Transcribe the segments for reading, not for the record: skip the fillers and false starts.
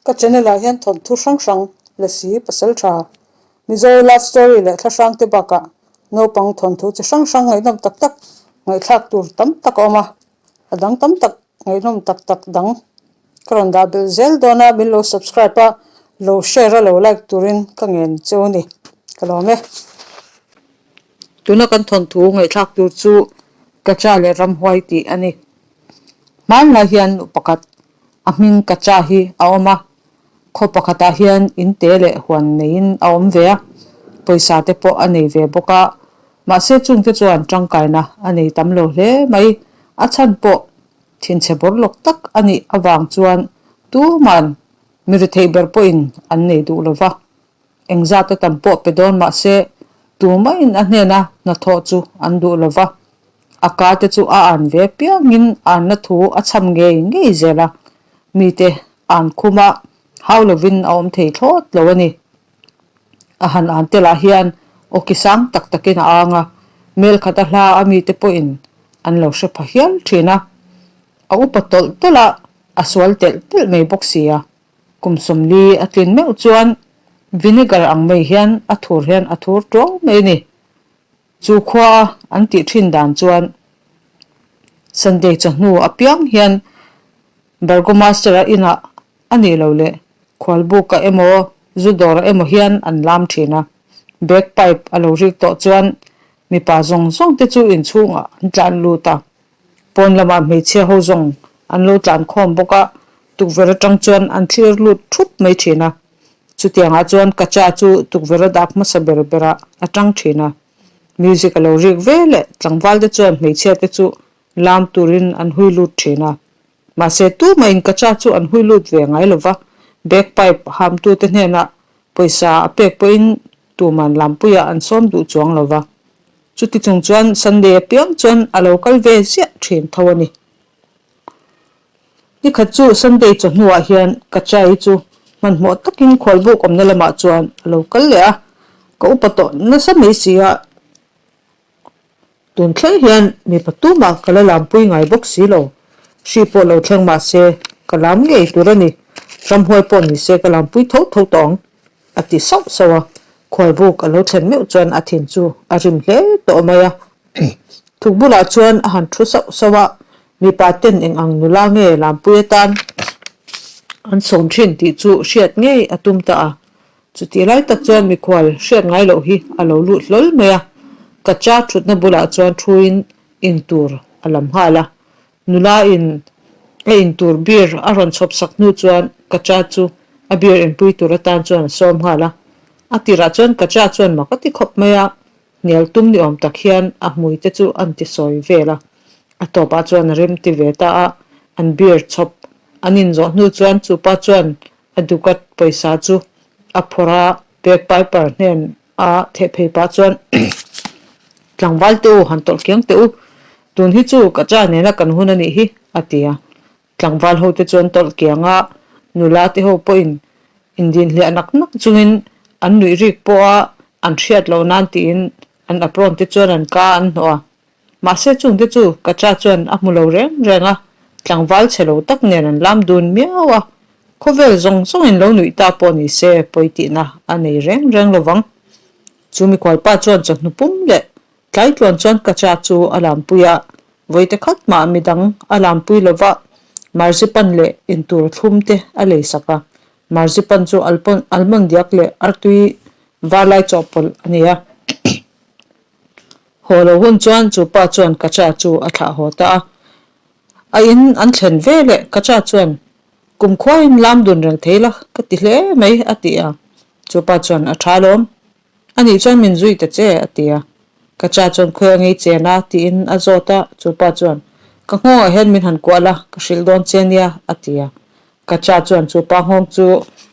Ka channel ah hian thawnthu hrang hrang, Lasi, Pasaltha, Mizo love story leh thla hrang te bakah naupang thawnthu chi hrang hrang ngaihnawm tak tak ngaihthlak tur tam tak a awm a, a dang tam tak ngaihnawm tak tak dang ka rawn dah belh zel dawn a, min lo subscribe a, lo share a lo like turin ka ngen cheu a ni, ka lawm e. Tuna kan thawnthu ngaihthlak tur chu Kacha leh Ramhuai tih a ni. Hmanlai hian nu pakhat a hming Kacha hi a awm a, khaw pakhatah hian in te leh huan neiin a awm ve a, pawisa te pawh a nei ve bawk a, mahse chungte chuan tangkaina a nei tam lo hle mai, a chhan pawh thinchhe bawr lawk tak a nih avang chuan tuman mi rethei ber pawhin an nei duh lo va. Engzat a tam pawh pe dawn mah se tumahin a hnena hnathawh chu an duh lo va, a ka te chu a an ve piangin anna thu a chham ngei ngei zel a, mite an khum a, hau lovin a awm thei thlawt lo a ni. A han an te lah hian awki sang tak takin a ang a, mel khat a hla a mite pawhin an lo hre pha hial thin a, a upa tawlh tawlh a, a sual telh telh mai bawk si a. Kum 40 a tlin meuh chuan vinegar ang mai hian a thur hian a thur tuau mai a ni. Chu khua an tih thin dan chuan Sunday chawhnu apiang hian Burgomaster-a inah a nih loh leh khualbuka emaw zu dawrah emaw hian an lam thin a. Bagpipe a lo rik tawh chuan mipa zawng zawng te chu inchhungah an tlan lut a. Pawn lamah hmeichhia ho zawng an lo tlan khawm bawk a, tukverh atang chuan an thlir lut thup mai thin a. Chutiangah chuan kacha chu tukverh a dak hmasa ber berah a tang thin a. Music a lo rik ve leh tlangval te chuan hmeichhia te chu lam turin an hui lut thin a. Mahse tumahin kacha chu an hui lut ve ngai lo va, bagpipe hamtute hnenah pawisa a pek pawhin tuman lampuiah an sawm duh chuang lo va. Chuti chung chuan Sunday apiang chuan a lo kal ve ziah thin tho a ni. Nikhat chu Sunday chawhnuah hian Kachai chu hmanhmawh takin khualbuk awmna lamah chuan a lo kal leh a, ka upa tawh nasa mai si a, tun thleng hian mipa tumah ka la lampui ngai bawk si lo, hri pawh lo thleng mah se ka lam ngei tur a ni, ramhuai pawh ni se ka lampui tho tho tawh ang. A ti sauh sauh a, khualbuk a lo thlen meuh chuan a thin chu a rim hle tawh mai a. Thuk bulah chuan a han thu sauh sauh a, mipa ten eng ang nula nge Lampui atan an sawm thin tih chu hriat ngei a tum ta a. Chutih lai tak chuan mikhual hriat ngai loh hi a lo lut hlawl mai a, kacha thutna bulah chuan thuin in tur a lam nghal a. Nula in a in tur beer a rawn chhawp sak hnu chuan Kacha chu a beer inpui tur atan chuan a sawm nghal a. A tirah chuan Kacha chuan mak a ti khawp mai a, hnial tum ni awm tak hian a hmui te chu an ti sawi vel a. A tawpah chuan a rem ti ve ta a, an beer chhawp an in zawh hnu chuan chupa chuan a dukat pawisa chu a phawrh a, bagpiper hnen A theh phei pah chuan tlangval te u han tawlh kiang teh u, tun hi chu ka cha nena kan hun a nih hi, a ti a. Tlangval ho te chuan tawlh kiang a, nula te ho pawhin indinhliah nak nak chungin an nuih rik pawh a an hriat loh nan tiin an apron te chuan an ka an hnawh a. Mahse chungte chu ka cha chuan a hmu lo reng reng a, tlangval chhe lo tak nen an lam dun miau a, khawvel zawng zawngin lo nuih ta pawh ni se pawi tihna a nei reng reng lo vang. Chu mikhualpa chuan chawhnu pum leh tlaitluan chuan ka cha chu a lampui a, vawite khat mah midang a lampui lo va, marzipan leh intur thlum te a lei sak a, marzipan chu almond diak leh artui var lai chawhpawlh a ni a. Haw lo hun chuan chu pa chuan Kacha chu a thlah haw ta a. A in an thlen ve leh Kacha chuan, Kum khuain lam dun reng thei la ka ti hle mai a ti a. Chu pa chuan a tha lawm. A nih chuan min zui ta che a ti a. Kacha chuan khawi a ngei chen a tiin a zawt a. Chu pa chuan, Ka nghawngah hian min han kuah la, ka hrilh dawn che nia a ti a. Kacha chuan chu pa nghawng chu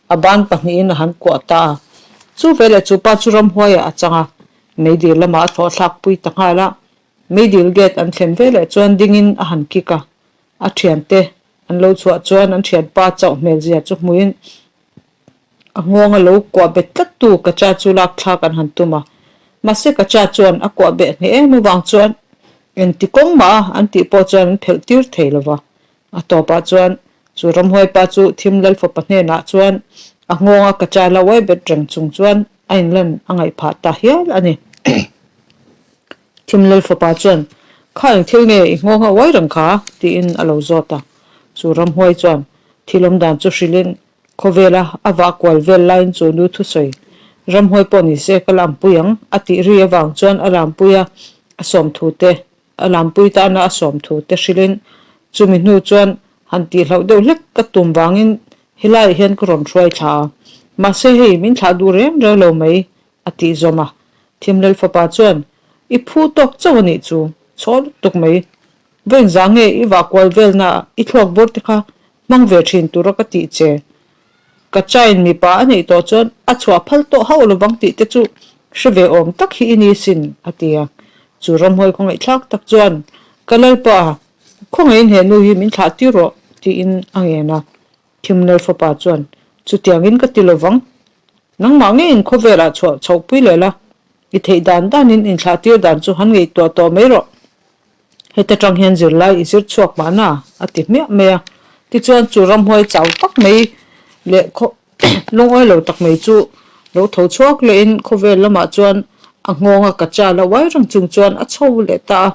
a ban pahnihin a han kuah ta a. Chu veleh chu pa chu ramhuaiah a chang a. Meidil lamah a thlawh thlak pui ta nghal a, meidil gate an thlen veleh chuan dingin a han kick a, a thiante an lo chhuah chuan an thianpa chauh hmel zia chu hmuin a nghawng a lo kuah bet tlat tu kacha chu lak thlak an han tum a, mahse kacha chuan a kuah beh hneh em avang chuan engti kawng mah a an tih pawh chuan an phelh tir thei lo va, a tawpah chuan. Chu ramhuai pa chu thim lal fapa hnenah chuan a nghawnga ka cha la uai bet reng chung chuan a inlan a ngaih phah ta hial a ni. Thim lal fapa chuan, Kha eng thil nge i nghawnga uai reng kha? tiin a lo zawt a. Chu ramhuai chuan thil awm dan chu hrilhin Khawvela a vah kual vel laiin chu nu thusawi ramhuai pawh ni se ka lampui ang a tih ri avang chuan a lampui a a sawmthu te a lampui tana a sawmthu te hrilhin chumi hnu chuan han tihhlauh deuh hlek ka tum vangin helaiah hian ka rawn hruai thla a mahse hei min thlah duh reng reng lo mai a tih zawm a. Thimlel fapa chuan i phu tawk chauh a nih chu chhaw lutuk mai Vawiin zah nge i vah kual velna i thluak bawr te kha hmang ve thin tura ka tih che. Ka chain mipa a neih tawh chuan a chhuah phal tawh hauh lovang tih te chu hre ve awm tak hi i ni sin, a ti a. Chu ramhuai khawngaihthlak tak chuan, Ka Lalpa, khawngaihin he nu hi min thlah tir rawh, tiin a ngen a. Thimnel fapa chuan, Chutiangin ka ti lovang. Nangmah ngeiin khawvelah chhuah chhohpui leh la, i theih dan danin inthlah tir dan chu han ngaihtuah tawh mai rawh. Heta tang hian zirlai i zir chhuak mahna a ti hmiah mai a. Tichuan chu ramhuai chau tak mai leh khaw lungawi lo tak mai chu lo tho chhuak lehin khawvel lamah chuan a nghawnga ka chal a uai reng chung chuan a chho leh ta a.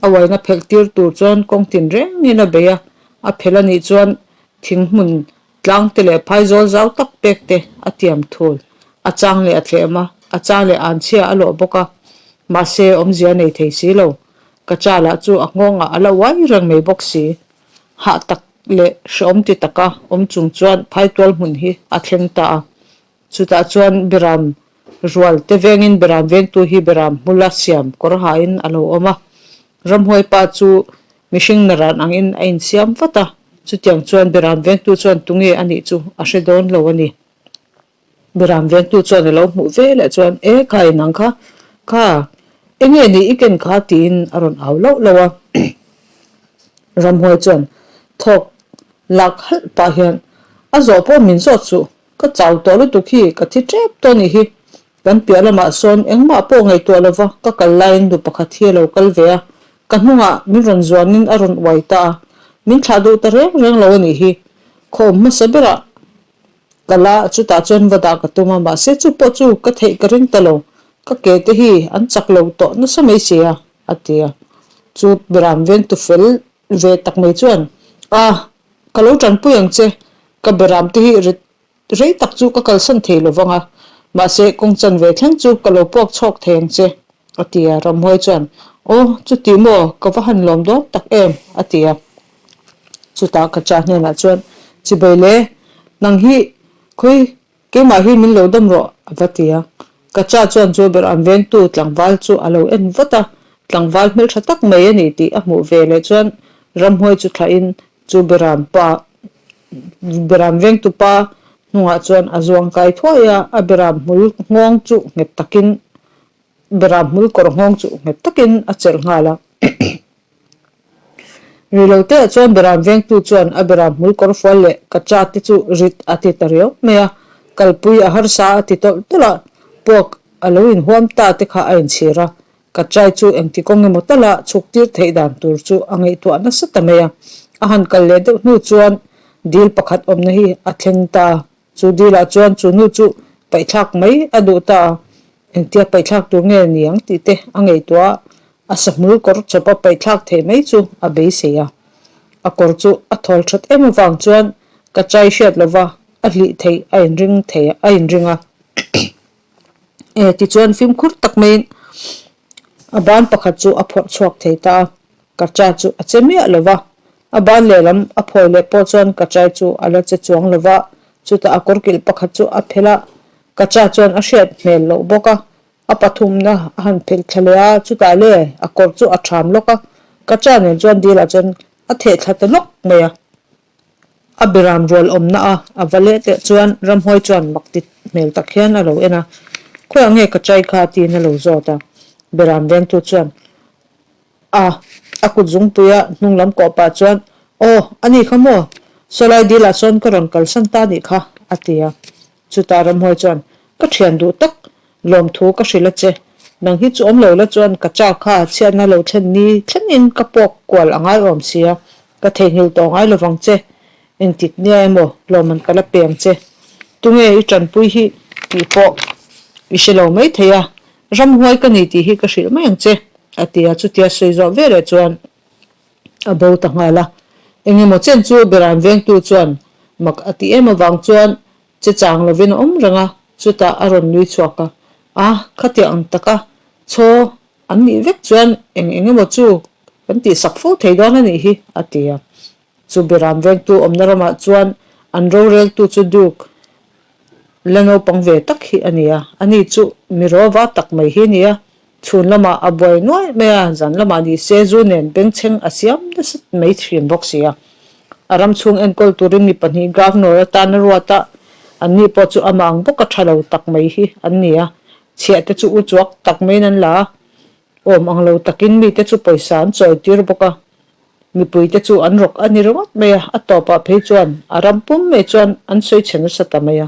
A uaina phelh tir tur chuan kawng tin rengin a bei a, a phelh a nih chuan thing hmun Tlang te leh phaizawl zau tak pek te a tiam thul. A chang leh a thlem a, a chang leh an chhia a lawh bawk a. Mahse, awmzia a nei thei si lo. Ka cha lah chu a nghawngah a la uai reng mai bawk si. Hah tak leh hrehawm ti taka awm chung chuan phaitual hmun hi a thleng ta a. Chutah chuan Beram rual te vengin Beram vengtu hi Beram hmula siam kawr hain a lo awm a. Ramhuai pa chu mihring naran angin a insiam vat a, chutiang chuan Beram vengtu chuan tunge a nih chu a hre dawn lo a ni. Beram vengtu chuan a lo hmuh ve leh chuan, E kha inang kha, kha enge nih i ken kha tiin a rawn au lauh lauh a. Ramhuai chuan thawk lak halh pah hian, A zawh pawh min zawt suh, Ka chau tawh lutuk hi ka thi tep tawh nih hi. Kan piah lamah sawn engmah pawh ngaihtuah lova ka kal laiin nu pakhat hi a lo kal ve a, ka hnungah min rawn zuanin a rawn uai ta a, min thlah duh ta reng reng lo a nih hi. Khaw awm hmasa berah ka la chutah chuan va dah ka tum a, mahse chu pawh chu ka theih ka ring ta lo, ka ke te hi an chak lo tawh nasa mai si a, a ti a. Chu Beram vengtu fel ve tak mai chuan, A! Ka lo tanpui ang che, ka beram te hi rit rei tak chu ka kalsan thei lo vang a, mahse kawng chan ve thleng chu ka lo puak chhawk thei ang che, a ti a. Ramhuai chuan, Aw, chuti maw, ka va han lawm dawn tak em, a ti a. Chutah ka cha hnenah chuan, Chibai le, nang hi khawi Keimah hi min lo dawm rawh, a va ti a. Ka cha chuan chu ber an vengtu tlangval chu a lo en vat a, tlangval hmeltha tak mai a ni tih a hmuh ve leh chuan ramhuai chu thlahin chu beram pa beram vengtu pa hnungah chuan a zuang kai thuai a, a beram hmul nghawng chu nghet takin beram hmul kawr nghawng chu nghet takin a chelh nghal a. Ri lo te ah chuan Beram vengtu chuan a Beram hmul kawr fual leh ka cha te chu rit a ti ta riau mai a, kalpui a harsa a ti tawlh tawlh a, puak a lo inhuam ta te kha a inchhir a, ka chai chu engti kawng emaw tala chhuk tir theih dan tur chu a ngaihtuah nasa ta mai a, a han kal leh deuh hnu chuan dil pakhat awmna hi a thleng ta a. Chu dilah chuan chu nu chu paihthlak mai a duh ta a, engtia paihthlak tur nge ni ang tih te a ngaihtuah a, a sahmul kawr chawpa paihthlak theih mai chu a beisei a. A kawr chu a thawl that em avang chuan ka chai hriat lova a hlih theih a inring thei a inring a. E tichuan fimkhur tak maiin a ban pakhat chu a phawrh chhuak thei ta a, ka cha chu a che miah lova, A ban lehlam a phawi leh pawh chuan Kachai chu a la che chuang lo va, chutah a kawrkilh pakhat chu a phelh a, Kacha chuan a hriat hmel loh bawk a, a pathumna a han phelh thla leh a, chutah le a kawr chu a ṭham lawk a, Kacha nen chuan dilah chuan a theh thla ta nawk mai a. A beram rual awmna a a va leh teh chuan ramhuai chuan mak ti hmel tak hian a lo en a, Khawiah nge Kachai kha? tiin a lo zawt a, beram vengtu chuan A, a kut zungpuia hnung lam kawh pah chuan, Aw, a ni kha maw? Sawlai dilah sawn ka rawn kalsan ta nih kha, a ti a. Chutah Ramhuai chuan, Ka thian duh tak, lawmthu ka hrilh a che. Nang hi chu awm lo la chuan ka cha kha chhiatna lo thlen ni thlengin ka puak kual a ngai awm sia, ka theihnghilh tawh ngai lovang che. Engtik nia emaw lawmman ka la pe ang che. Tunge i tanpui hi tih pawh i hre lo mai thei a, ramhuai ka ni tih hi ka hrilh mai ang che, a ti a, chutia sawi zawh veleh chuan a bo ta nghal a. Engemaw chen chu Beran vengtu chuan mak a ti em avang chuan che chang lovin a awm reng a, chutah a rawn nui chhuak a, A, khatiang ang taka chaw an nih vek chuan eng eng emaw chu kan tihsak fo thei dawn a nih hi, a ti a. Chu Beram vengtu awmna ramah chuan an roreltu chu Duke la naupang ve tak hi a ni a, ani chu mi rawva tak mai hi a ni a, chhun lamah a buai nuai mai a, zan lamah ni se zu nen bengchheng a siam nasa mai thin bawk si a. A ram chhung enkawl turin mi pahnih Governor atan a ruat a, anni pawh chu amah ang bawka tha lo tak mai hi an ni a, chhiah te chu uchuak tak maiin an la a, awm ang lo takin mite chu pawisa an chawi tir bawk a. Mipuite chu an rawk a ni ringawt mai a, a tawpah phei chuan a ram pum mai chuan an sawi chhe nasa ta mai a.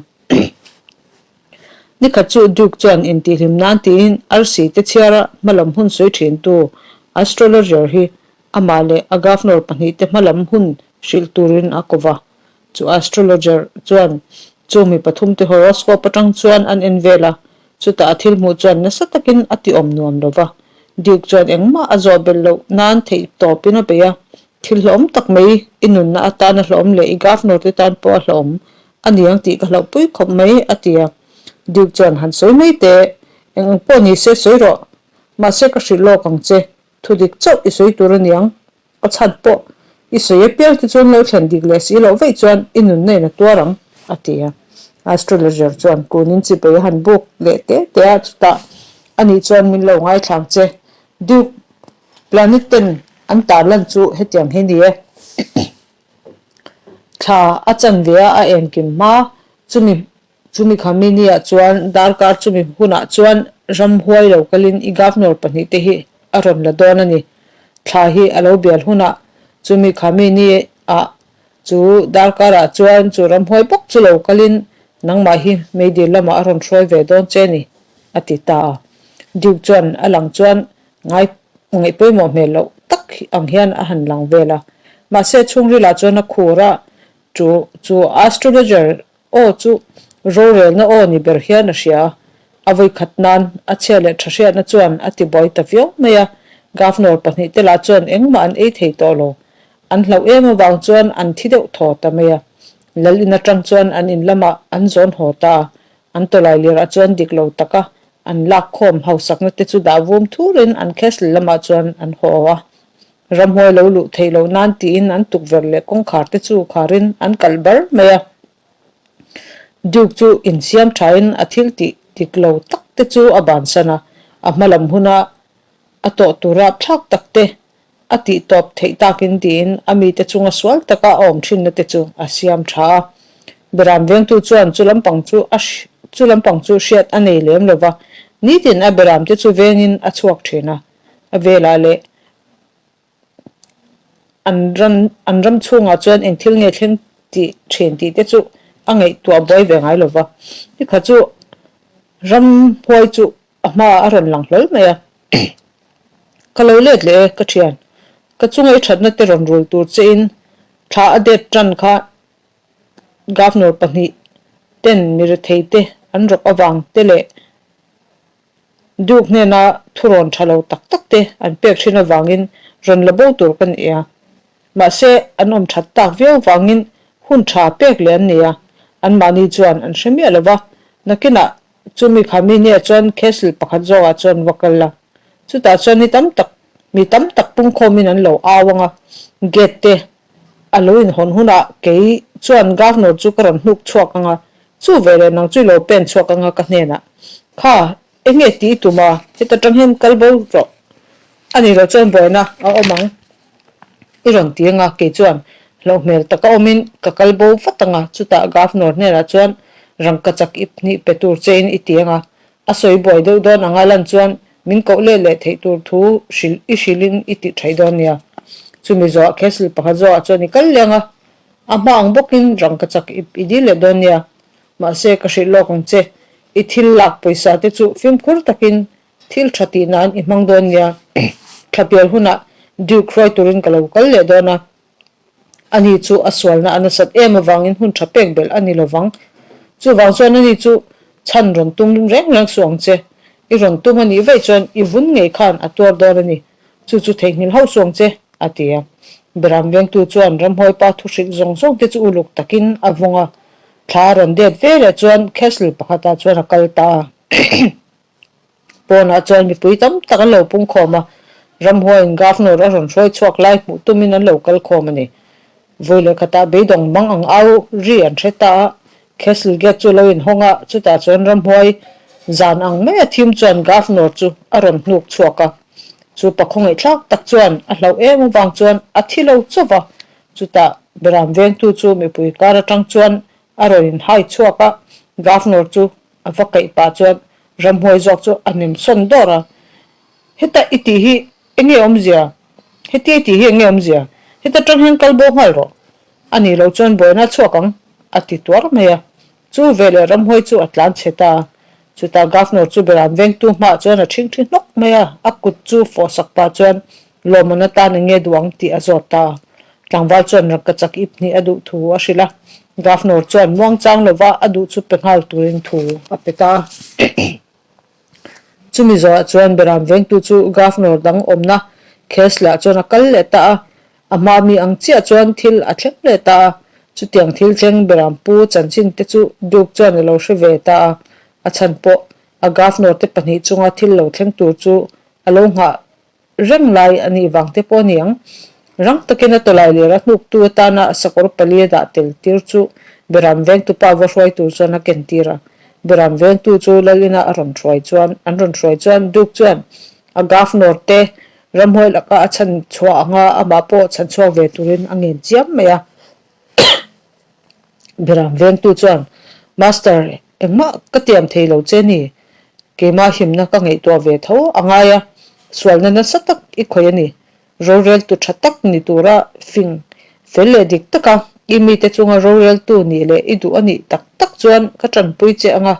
Nikhat chu Duke chuan intihhlim nan tiin arsi te chhiara hmalam hun sawi thintu astrologer hi amah leh a governor pahnihte hmalam hun hrilh turin a ko va. Chu astrologer chuan chu mi pathumte horoscope atang chuan an en vel a, chutah a thil hmuh chuan nasa takin a ti awm nuam lo va. Duke chuan engmah a zawh belh loh nan theih tawpin a bei a, Thil hlawm tak mai, i nunna atana hlawm leh i governor te tan pawh a hlawm a niang tih ka hlauhpui khawp mai, a ti a. Duke chuan han sawi mai teh, eng ang pawh ni se sawi rawh, mahse ka hrilh lawk ang che, thu dik chauh i sawi tur a niang. A chhan pawh i sawi apiang te chuan lo thlen dik leh si loh vaih chuan i nunna in a tuar ang, a ti a. Astrologer chuan kunin chibai a han buk leh te te a, chutah ani chuan min lo ngaithlang che, Duke Planet ten an tarlan chu hetiang hi ni e. Thla a chanve a a enkim hma, chumi Chumi khami niah chuan darkar chumi hunah chuan ramhuai lo kalin i governor pahnihte hi a rawn la dawn a ni. Thla hi a lo bial hunah chumi khami niah chu darkarah chuan chu ramhuai bawk chu lo kalin nangmah hi meidil lamah a rawn hruai ve dawn che a ni, a ti ta a. Duke chuan a lang chuan ngai ngaih pawimawh hmel loh tak ang hian a han lang vel a. Mahse chhungrilah chuan a khur a, chu chu astrologer Aw chu rorelna aw ni ber hian a hria a, a vawikhat nan a chhia leh tha hriatna chuan a ti buai ta viau mai a, Governor pahnihte lah chuan engmah an ei thei tawh lo. An hlauh em avang chuan an thi deuh thaw ta mai a. Lal in atang chuan an in lamah an zawn haw ta a, an tawlai lirah chuan dik lo taka an lak khawm hausakna te chu dah vum thurin an castle lamah chuan an haw a. Ramhuai lo luh theih loh nan tiin an tukverh leh kawngkhar te chu kharin an kalh bar mai a. Duke chu insiam thain a thil tih dik lo tak te chu a bansan a, a hma lam huna a tawh tur rapthlak tak te a tih tawp theih takin tiin a mite chunga sual taka a awm thinna te chu a siam tha a. Beram vengtu chuan chu lampang chu a chu lampang chu hriat a nei lem lova, nitin a beram te chu vengin a chhuak thin a, a velah leh An ram an ram chhungah chuan eng thil nge thleng tih thin tih te chu a ngaihtuah buai ve ngai lo va. Nikhat chu ramhuai chu a hmaah a rawn lang hlawl mai a. Ka lo let leh e ka thian, ka chunga i thatna te rawn rul tur che in thla a det tan kha Governor pahnih ten mi rethei te an rawk avang te leh Duke hnena thurawn tha lo tak tak te an pek thin avangin rawn la bo tur ka ni a. Mahse, an awm that tak viau vangin hun tha pek leh an ni a, anmahni chuan an hre miah lo va. Nakinah chumi kha mi nia chuan castle pakhat zawkah chuan va kal la. Chutah chuan ni tam tak, mi tam tak pungkhawmin an lo au ang a, gate te a lo inhawn hunah kei chuan Governor chu ka rawn hnuk chhuak ang a, Chu ve leh nang chu i lo pen chhuak anga ka hnenah, Kha, eng nge tih i tum a, heta tang hian kal bo rawh. A ni lo chuan buaina a awm ang i rawn ti anga kei chuan hlauh hmel taka awmin ka kal bo vat anga chutah Governor hnenah chuan rangkachak ip hnih pe tur che in i ti anga a sawi buai deuh dawn anga lan chuan min koh let leh theih tur thu hrilh i hrilhin i ti thaih dawn nia. Chumi zawhah castle pakhat zawhah chuan i kal leng a, A hma ang bawkin rangkachak i i dil leh dawn nia. Mahse, ka hrilh lawk ang che, i thil lak pawisa te chu fimkhur takin thil tha tih nan i hmang dawn nia. Thlapial hunah Duke hruai turin ka lo kal leh dawn a. Ani chu a sualna a nasat em avangin hun tha pek belh a ni lovang. Chuvang chuan ani chu chhan rawn tum reng reng suh ang che. I rawn tum a nih vaih chuan i vun ngei khan a tuar dawn a ni. Chu chu theihnghilh hauh suh ang che, a ti a. Beram vengtu chuan ramhuaipa thu hrilh zawng zawng te chu uluk takin a vawng a. Thla a rawn det ve leh chuan castle pakhatah chuan a kal ta a. Pawnah chuan mipui tam tak an lo pung khawm a, ramhuaiin Governor a rawn hruai chhuak lai hmuh tumin an lo kal khawm a ni. Vawi leh khatah beidawng mang ang au ri an hre ta a, Castle gate chu lo inhawng a, chutah chuan ramhuai zan ang maia thim chuan Governor chu a rawn hnuk chhuak a. Chu pa khawngaihthlak tak chuan a hlauh em avang chuan a thi lo chauh va, chutah Beram vengtu chu mipui kar atang chuan a rawn inhai chhuak a, Governor chu A va kaih pah chuan ramhuai zawk chu a nem sawn dawr a, Heta i tih hi eng nge awmzia? Hetia i tih hi eng nge awmzia? Heta tang hian kal bo nghal rawh. A nih loh chuan buaina a chhuak ang, a ti tuar mai a. Chu veleh ramhuai chu a tlan chhe ta a. Chutah Governor chu beram vengtu hmaah chuan a ṭhingṭhi hnawk mai a, a kut chu fawhsak pah chuan Lawmawna atan eng nge duh ang tih a zawt ta a. Tlangval chuan rangka chak ip hnih a duh thu a hrilh a. Governor chuan muangchang lova a duh chu pe nghal turin thu a pe ta a. Chumi zawhah chuan Beram vengtu chu Governor dang awmna Castle-ah chuan a kal leh ta a. A hma mi ang chiah chuan thil a thleng leh ta a. Chutiang thil thleng Beram pu chanchin te chu Duke chuan a lo hre ve ta a. A chhan pawh a Governor te pahnih chunga thil lo thleng tur chu a lo nghah Reng lai a nih vang te pawh a ni ang. Rang takin a tawlai ler a hnuktu atana a sakawr pali a dah tel tir chu Beram vengtu pa va hruai tur chuan a ken tir a. Beram vengtu chu Lal ina a rawn hruai chuan an rawn hruai chuan Duke chuan a Governor te ramhuai laka a chhan chhuah anga amah pawh chhan chhuak ve turin a ngen chiam mai a. Beram vengtu chuan Master Engmah ka tiam thei lo che ni. Keimah himna ka ngaihtuah ve tho a ngai a, sualna nasa tak i khawih a ni. Roreltu tha tak ni tura fing fel leh dik taka i mite chunga roreltu nih leh i duh a nih tak tak chuan ka tanpui che anga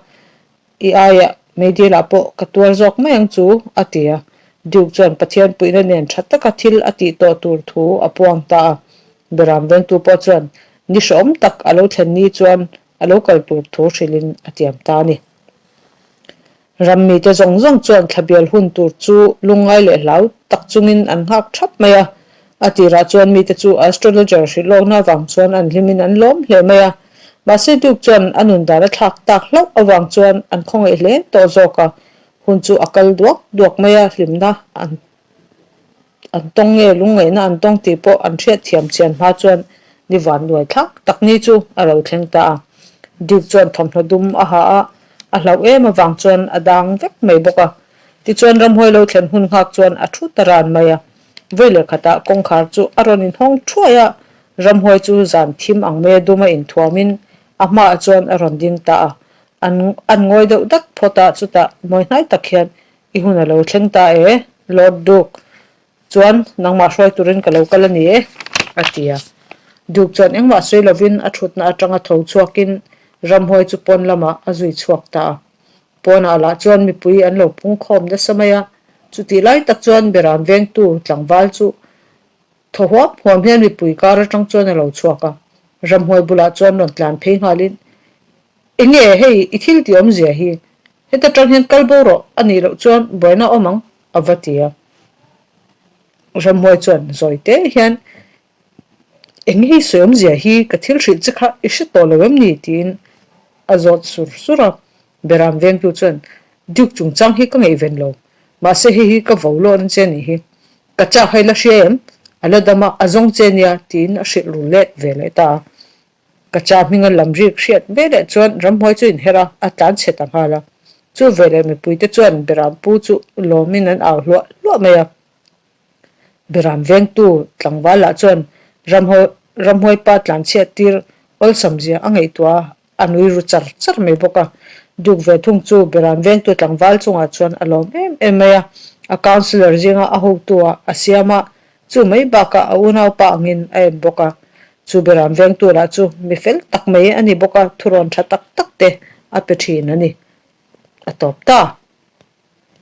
i aiah meidilah pawh ka tuar zawk mai ang chu, a ti a. Duke chuan Pathian puihna nen tha taka thil a tih tawh tur thu a puang ta a. Beram vengtu pawh chuan ni hrehawm tak a lo thlen ni chuan a lo kal tur thu hrilhin a tiam ta a ni. Ram mite zawng zawng chuan thlabial hun tur chu lungngai leh hlau tak chungin an nghak thap mai a. A tirah chuan mite chu astrologer hrilhlawkna avang chuan an hlimin an lawm hle mai a. Mahse Duke chuan a nun dan a thlak tak hlauh avang chuan an khawngaih hle tawh zawk a. Hun chu a kal duak duak mai a, hlimna an An tawng nge lungngaihna an tawng tih pawh an hriat thiam chian hma chuan ni van nuai thlak tak ni chu a lo thleng ta a. Duke chuan thawmhnaw dum a ha a, a hlauh em avang chuan a dang vek mai bawk a. Tichuan ramhuai lo thlen hun nghak chuan a thu ta ran mai a. Vawi leh khatah kawngkhar chu a rawn inhawng thuai a, ramhuai chu zan thim ang maia duma inthuamin a hmaah chuan a rawn ding ta a. An an ngawi deuh dak phawt a, chutah mawi hnai tak hian I hun a lo thleng ta e, Lord Duke chuan nangmah hruai turin ka lo kal a ni e, a ti a. Duke chuan engmah sawi lovin a thutna atanga tho chhuakin ramhuai chu pawn lamah a zui chhuak ta a. Pawnah lah chuan mipui an lo pung khawm nasa mai a, chutih lai tak chuan Beram vengtu tlangval chu thaw huam huam hian mipui kar atang chuan a lo chhuak a. Ramhuai bulah chuan rawn tlan phei nghalin, Enge hei i thil tih awmzia hi? Heta tang hian kal bo rawh a nih loh chuan buaina awm ang, a va ti a. Ramhuai chuan zawi te hian, Eng nge i sawi awmzia hi ka thil hrilh che kha i hre tawh lo em ni? tiin a zawt sur sur a. Beram vengtu chuan, Duke chungchang hi ka ngaihven lo, mahse hei hi ka vo lawrn che nih hi. Ka chak hai la hria em? A la dam a, a zawng che nia, tiin a hrilh ru let ve leh ta a. Ka cha hminga lam rik hriat veleh chuan ramhuai chu inher a, a tlan chhe ta nghal a. Chu veleh mipuite chuan Beram pu chu lawmin an au hluah hluah mai a. Beram vengtu tlangval lah chuan ramhuai pa tlan chhiat tir awlsam zia a ngaihtuah a, a nui ru char char mai bawk a. Duke ve thung chu Beram vengtu tlangval chungah chuan a lawm em em mai a, a councillor zinga a hotu ah a siam a, Chu mai bakah a unaupa angin a en bawk a, chu beram vengtu lah chu mi fel tak mai a ni bawk a, thurawn tha tak tak te a pe thin a ni. A tawp ta.